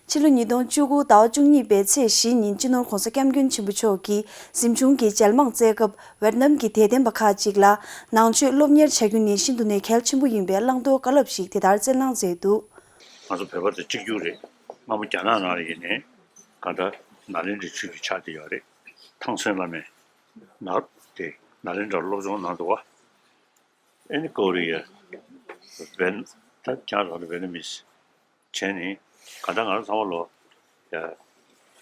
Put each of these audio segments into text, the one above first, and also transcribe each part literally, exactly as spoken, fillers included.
ཕྱི་ལོ་ཉིས་སྟོང་བཅུ་དགུ་ཟླ་བ་བཅུ་གཉིས་པའི་ཚེས་བཞི་ཉིན་སྤྱི་ནོར་༧གོང་ས་༧སྐྱབས་མགོན་ཆེན་པོ་མཆོག་གིས་གཟིམ་ཆུང་གི་མཇལ་མང་སྩལ་སྐབས། ཝེད་ནམ་གྱི་དད་ལྡན་པ་ཁག་ཅིག་ལ་ནང་ཆོས་སློབ་གཉེར་བྱ་རྒྱུ་ནི་ཤིན་ཏུ་ནས་གལ་ཆེན་པོ་ཡིན་པའི་བླང་དོར་བཀའ་སློབ་ཞིག་དེ་ལྟར་སྩལ་གནང་མཛད་འདུག། ང་ཚོ་བོད་པ་དང་གཅིག་གྱུར་རེད། སྔ་མོ་རྒྱ་ནག་ནང་ལ་ཡིན་ནའི་གང་ལྟར་ནཱ་ལེནྡྲའི་ཆོས་བརྒྱུད་ཆགས་བསྡད་ཡོད་རེད། ཐང་སན་བླ་མས་ནཱ་དེ་ནཱ་ལེནྡྲར་སློབ་སྦྱོང་གནང་འདུག་བ། ཨེ་ནི་ཀོ་རི་ཡ། ཝེད་ད་ཁྱེད་རང་ལ་ཝེད་ནམ་མིས་བྱས་ནས་གང་ལྟར་ང་རང་ཚང་མ་ལོ་ཡ་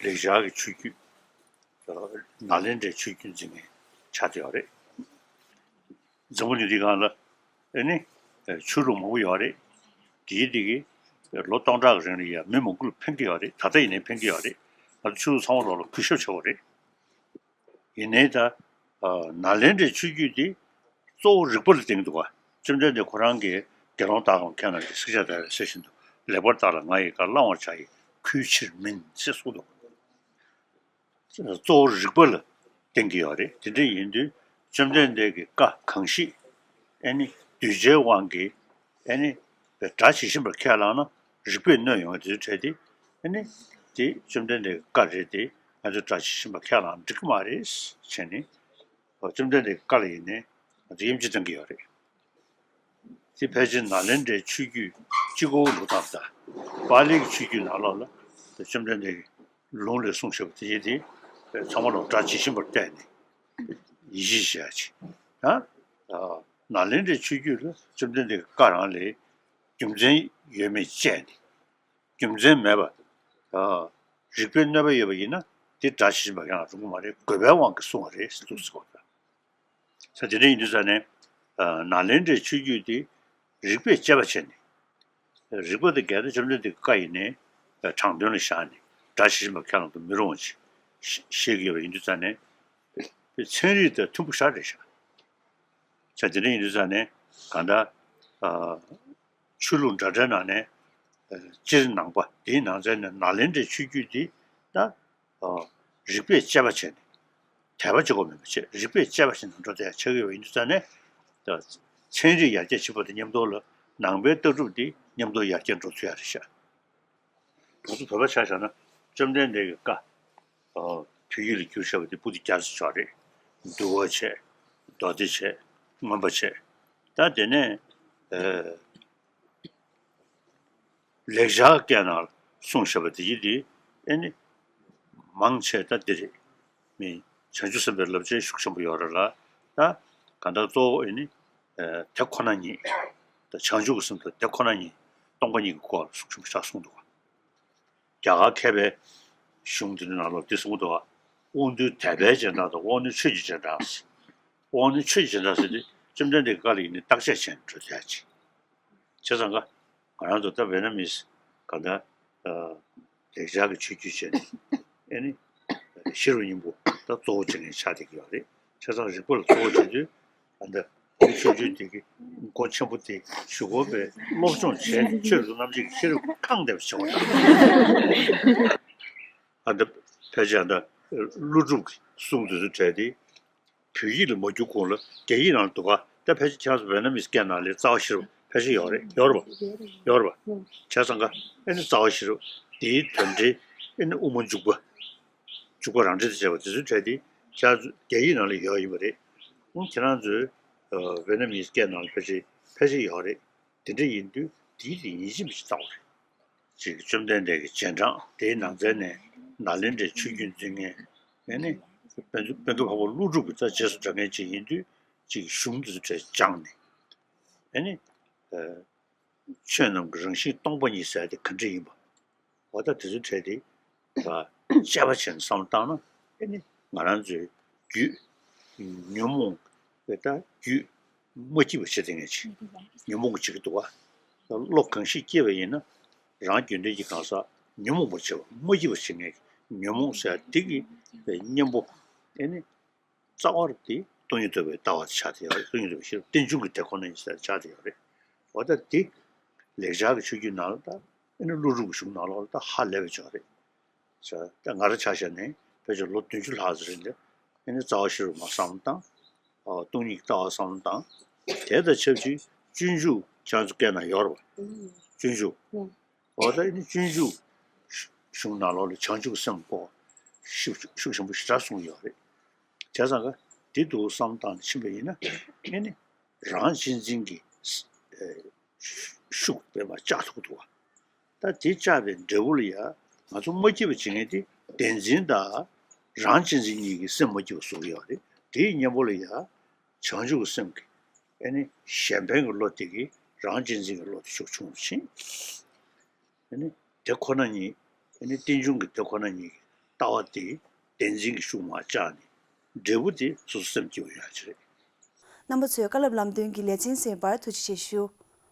ལེགས་སྦྱར་གྱི་ཆོས་བརྒྱུད་ནཱ་ལེནྡྲའི་ཆོས་བརྒྱུད་འཛིན་མཁན་ཆགས་བསྡད་ཡོད་རེད། འཛམ་བུ་གླིང་འདིའི་སྒང་ལ་ཨེ་ནི་ཆོས་ལུགས་མང་པོ་ཡོད་རེད། དེའི་དེ་གི་ལོ་སྟོང་ཕྲག་གི་རིང་ལ་ཡ་མི་མང་པོ་ལ་ཕན་གྱི་ཡོད་རེད། ད་ལྟ་ཡིན་ནའི་ཕན་གྱི་ཡོད་རེད། ང་ཚོ་ཆོས་ལུགས་ཚང་མ་ལོ་ལ་གུས་ཞབས་བྱེད་དགོས་རེད། ཡིན་ནའི་ད་ནཱ་ལེནྡྲའི་ཆོས་བརྒྱུད་དེ་གཙོ་བོ་རིག་པ་ལ་བརྟེན་འདུག་ག། བཅོམ་ལྡན་འདས་ཁོ་རང་གིས་དགེ་སློང་དག་གམ་མཁས་རྣམས་ཀྱིས་ཤཱཀྱ་ཐུབ་པས་ཟེར་བཞིན་དུ་ལེགས་པར་བརྟགས་ལ་ང་ཡི་བཀའ་བླང་བར་བྱ་ཡི་གུས་ཕྱིར་མིན་ཟེར་གསུངས་འདུག། གཙོ་བོ་རིག་པ་ལ་བརྟེན་གྱི་ཡོད་རེད། དེ་འདྲ་ཡིན་དུས་བཅོམ་ལྡན་འདས་ཀྱི་བཀའ་གང་ཞིག་ཨེ་ནི་གདུལ་བྱའི་དབང་གིས་ཨེ་ནི་སྒྲ་ཇི་བཞིན་པར་ཁས་བླངས་ན་རིགས་པས་གནོད་ཡོང་བ་དེ་ཚོ་བྲལ་ཏེ་ཨེ་ནི་དེ་བཅོམ་ལྡན་འདས་ཀྱི་བཀའ་རེད་དེ་ང་ཚོས་སྒྲ་ཇི་བཞིན་པར་ཁས་བླངས་འགྲིག་གི་མ་རེད་བྱས་ནས་བཅོམ་ལྡན་འདས་ཀྱི་བཀའ་ལ་ཡིན་ནའི་ང་ཚོས་དབྱེ་འབྱེད་གཏང་གི་ཡོད་རེད། དེ་ཕལ་ཆེར་ནཱ་ལེནྡྲའི་ཆོས་བརྒྱུད་གཅིག་པོ་ལུགས་དང་། ད་པཱ་ལིའི་ཆོས་བརྒྱུད་ནང་ལོགས་ལ་བཅོམ་ལྡན་འདས་ཀྱི་ལུང་ལས་གསུངས་བཞག་པ་དེ་ཡིན་ཏེ། ཚང་མ་ལ་སྒྲ་ཇི་བཞིན་པར་བལྟས་ནས་ཡིད་ཆེས་བྱ་ཡ་ཅིག་ཡང་། ནཱ་ལེནྡྲའི་ཆོས་བརྒྱུད་ལ་བཅོམ་ལྡན་འདས་ཀྱི་བཀའ་རང་ལས་རྒྱུ་མཚན་ཡོད་མེད་དཔྱད་ནས། རྒྱུ་མཚན་མེད་པ། རིགས་པས་གནོད་པ་ཡོད་པ་ཡིན་ན་དེ་སྒྲ་ཇི་བཞིན་པར་ཡང་རུང་གི་མ་རེད། དགོས་པའི་དབང་གིས་གསུངས་པ་རེད་ཟེར་འདུག་ཟེར་གོ། ད་དེ་འདྲ་ཡིན་དུས་ཙང་ནས་ནཱ་ལེནྡྲའི་ཆོས་བརྒྱུད་དེ་རིགས་པས་དཔྱད་པ་བྱས་ནས། རིགས་པ་དང་འགལ་ཏེ་བཅོམ་ལྡན་འདས་ཀྱི་བཀའ་ཡིན་ནའི་དྲང་དོན་ལ་བཞག་ནས་སྒྲ་ཇི་བཞིན་པར་ཁས་བླངས་དུ་མི་རུང་བ་ཅིག་བཤད་ཀྱི་ཡོད་པ་ཡིན་དུས་ཙང་ནས་ཚན་རིག་དང་མཐུན་པོ་ཞེ་དྲག་རེད་ཤག། ད་དེ་འདྲ་ཡིན་དུས་ཙང་ནས་གང་ལྟར་ཆོས་ལུགས་འདྲ་འདྲའི་ནང་ནས་སྤྱིར་ནང་པ་དེའི་ནང་ཚན་ནས་ནཱ་ལེནྡྲའི་ཆོས་བརྒྱུད་འདི་ད་རིགས་པས་དཔྱད་པ་བྱས་ནས་དད་པ་གཅིག་པོ་མིན་པ་བྱས་རིགས་པས་དཔྱད་པ་བྱས་ནས་འགྲོ་བསྡད་ཆགས་ཀྱི་ཡོད་པ་ཡིན་དུས་ཙང་ནས་ད་ཚན་རིག་ཡར་རྒྱས་ཕྱིན་པ་དང་མཉམ་དུ་ལ་ནང་པའི་ལྟ་གྲུབ་འདི་མཉམ་དུ་ཡར་རྒྱས་འགྲོ་ཚུལ་ཡག་རེད་ཤག། ང་ཚོ་བོད་པ་ཆ་བཞག་ན་བཅོམ་ལྡན་འདས་ཀྱི་བཀའ་བོད་ཡིག་ལ་བསྒྱུར་བཞག་པ་དེ་པོ་ཏི་བརྒྱ་ཙམ་ཅིག་རེད། འདུལ་བ་བྱས། མདོ་སྡེ་བྱས། མངོན་པ་བྱས། ད་དེ་ནས་ལེགས་སྦྱར་སྐད་ནང་གསུངས་བཞག་པ་དེ་ཡིན་དེ་ཨེ་ནི་མང་ཆེ་ད་འདི་རེད། མི་བྱང་ཆུབ་སེམས་དཔའི་བསླབ་བྱའི་ཤུགས་ཆེན་པོ་ཡོད་རེད་ལ། ད་གང་ལྟར་གཙོ་བོ་ཨེ་ནི་དེ་ཁོ་ན་ཉིད་ད་བྱང་ཆུབ་ཀྱི་སེམས་དང་དེ་ཁོ་ན་ཉིད་སྟོང་པ་ཉིད་ཀྱི་སྐོར་ལ་ཤུགས་ཆེན་པོ་ཞིག་གསུངས་འདུག་ག། རྒྱ་གར་མཁས་པའི་གཞུང་དེ་ནང་ལོགས་དེ་གསུངས་འདུག་ག། དབང་རྟུལ་དད་པའི་རྗེས་འབྲང་དང་དབང་རྣོན་ཆོས་ཀྱི་རྗེས་འབྲང་ཟེར། དབང་རྣོན་ཆོས་ཀྱི་རྗེས་འབྲང་ཟེར་དུས་བཅོམ་ལྡན་འདས་ཀྱི་བཀའ་ལ་ཡིན་ནའི་བརྟག་དཔྱད་བྱས་ནས་འགྲོ་ཐུབ་ཡ་ཅིག། བྱས་ཙང་ཀ་ང་རང་ཚོ་ད་ཝེ་ནམ་མིས་གང་ལྟར་ལེགས་སྦྱར་གྱི་ཆོས་བརྒྱུད་བྱས་ནས་ཨེ་ནི་ཤེས་རབ་སྙིང་པོ་ད་གཙོ་བོ་བྱེད་མཁན་ཆགས་བསྡད་ཀྱི་ཡོད་རེད། བྱས་ཙང་རིག་པ་ལ་གཙོ་བོ་བྱེད་དུས་ཨ་ད་ཆོས་བརྒྱུད་དེ་གི་མགོ་ཆེན་པོ་དེ་ཞུ་དགོས་པའི་སློབ་སྦྱོང་བྱས་ནས་ཆོས་རབ་ཏུ་རྣམ་འབྱེད་ཀྱི་ཤེས་རབ་ཁེངས་བསྡད་པ་བྱེད་དགོས་ད། ཨ་ད་ཕལ་ཆེར་ཨ་ད་ཀླུ་སྒྲུབ་ཀྱི་གསུང་དེ་ཚོ་བྲལ་ཏེ། བོད་ཡིག་ལ་མ་བསྒྱུར་གོང་ལ་རྒྱ་ཡིག་ནང་ལ་འདུག་ག། ད་ཕལ་ཆེར་ཁྱེད་རང་ཚོ་ཝེ་ནམ་མིས་སྐད་ནང་ལས་རྩ་བ་ཤེས་རབ་ཕལ་ཆེར་ཡོད་རེད། ཡོད་རེད་པ། ཡོད་རེད་པ། བྱས་ཙང་ཀ་ཨེ་ནི་རྩ་བ་ཤེས་རབ་དེའི་དོན་འགྲེལ་ཨེ་ནི་དབུ་མ་འཇུག་པ། འཇུག་པ་རང་འགྲེལ་དང་བཅས་པ་དེ་ཚོ་བྲལ་ཏེ་ཁྱེད་རང་ཚོ་རྒྱ་ཡིག་ནང་ལ་ཡོད་ཡིན་པ་རེད། ཨང་ཁྱེད་རང་ཚོའི་ཝེ་ནམ་མིས་སྐད་ནང་ལ་ཕལ་ཆེར་ཕལ་ཆེར་ཡོད་རེད། དེ་འདྲ་ཡིན་དུས་དེའི་རིགས་ཡིན་གཅིག་མིན་གཅིག་ལྟ་བ་རེད། ཅིག་བཅོམ་ལྡན་འདས་ཀྱི་རྗེས་འབྲང་དེའི་ནང་ཚན་ནས་ནཱ་ལེནྡྲའི་ཆོས་བརྒྱུད་འཛིན་མཁན་ཨེ་ནི་དཔལ་དཔལ་མགོན་འཕགས་པ་ཀླུ་སྒྲུབ་ཀྱི་རྩ་རྗེས་སུ་འབྲང་མཁན་ཅིག་ཡིན་དུས་ཅིག་གཞུང་འདི་ཚོ་གྲས་སྦྱངས་ནས་ཨེ་ནི་ཆོས་རྣམས་ཀྱི་རང་བཞིན་སྟོང་པ་ཉིད་ཟེར་དེ་ག་འདྲ་ཡིན་པ། འོ་ད་དེ་ཚོའི་གྲས་དེ་དཔྱད་པ་བྱས་ནས་བསམ་བློ་བཏང་ན་ཨེ་ནི་ང་རང་ཚོའི་རྒྱུད་ཉོན་མོངས་པའི་ད་རྒྱུད་མ་སྐྱེས་པ་བྱེད་དེ་ངས་ཅི་ཉོན་མོངས་ཀྱི་བྱེད་ཀྱི་འདུག་བ། བློ་གང་ཞིག་སྐྱེས་པ་ཡིན་ན་རང་རྒྱུད་འདྲེས་ཀྱི་གང་ཟག་ཉོན་མོངས་པ་བྱེད་པ་མ་སྐྱེས་པ་བྱེད་ངེས་ཉོན་མོངས་ཟེར་དེ་གི་གཉེན་པོ་ཨེ་ནི། རྩ་བར་དེ་སྟོང་ཉིད་རྟོགས་པའི་ལྟ་བ་དེ་ཆགས་བསྡད་ཡོད་རེད། སྟོང་ཉིད་རྟོགས་པའི་ཤེས་རབ་རྟེན་འབྱུང་གི་དེ་ཁོ་ན་ཡིན་ཟེར་ཆགས་བསྡད་ཡོད་རེད། འོ་ད་དེ་ལེགས་སྦྱར་གྱི་ཆོས་བརྒྱུད་ནང་ལ་ད་ཨེ་ནི་ཀླུ་སྒྲུབ་ཀྱི་གཞུང་ནང་ལོགས་ལ་ད་ཧ་ལས་པའི་ཆོས་རེད། ད་ང་རང་ཆ་བཞག་ནས་ཕལ་ཆེར་ལོ་བདུན་ཅུ་ལྷག་ཙམ་རིང་ལ་ཨེ་ནི་རྩ་བ་ཤེས་རབ་མར་བསམ་བློ་བཏང་། སྟོང་ཉིད་ཀྱི་ལྟ་བ་བསམ་བློ་བཏང་། དེ་དང་ཆབས་ཅིག་སྤྱོད་འཇུག་ཁྱེད་ཚོ་སྐད་ནང་ཡོད་རེད་པ། སྤྱོད་འཇུག་འོ་ད་ཨེ་ནི་སྤྱོད་འཇུག་གཞུང་ནང་ལོགས་ལ་བྱང་ཆུབ་སེམས་སྐོར་ཤུགས་ཤུགས་ཆེན་པོ་ཞེ་དྲག་གསུངས་ཡོད་རེད། བྱས་ཙང་ཀ་འདི་འདུག་བསམ་བཏང་ནས་ཕྱིན་པ་ཡིན་ན་ཨེ་ནི་རང་གཅེས་འཛིན་གྱི་ཤུགས་དཔེ་མ་བཅག་ཐུབ་འདུག་བ། ད་དེ་བཅག་པའི་འབྲས་བུ་ལ་ཡ་ང་ཚོ་མ་སྐྱིད་པ་བྱེད་མཁན་དེ་བདེན་འཛིན་དང་རང་གཅེས་འཛིན་གཉིས་ཀྱི་སེམས་མ་སྐྱིད་པ་བཟོ་གི་ཡོད་རེད། དེའི་གཉེན་པོ་ལ་ཡ་བྱང་ཆུབ་ཀྱི་སེམས་ཀྱི་ཨེ་ནི་གཞན་ཕན་གྱི་བློ་དེ་གིས་རང་གཅེས་འཛིན་གྱི་བློ་དེ་ཤུགས་ཆུང་རུ་ཕྱིན། ཨེ་ནི་དེ་ཁོ་ན་ཉིད། ཨེ་ནི་རྟེན་འབྱུང་གི་དེ་ཁོ་ན་ཉིད་ཀྱི་ལྟ་བ་དེ་བདེན་འཛིན་གྱི་ཤུགས་མར་བཅག་ནས་འབྲས་བུ་དེ་སོ་སོ་སེམས་སྐྱིད་པོ་ཡོང་ཡ་ཅིག་རེད། རྣམ་པ་ཚོས་བཀའ་སློབ་ལམ་སྟོན་གྱི་ལེ་ཚན་གསན་པར་ཐུགས་རྗེ་ཆེ་ཞུ།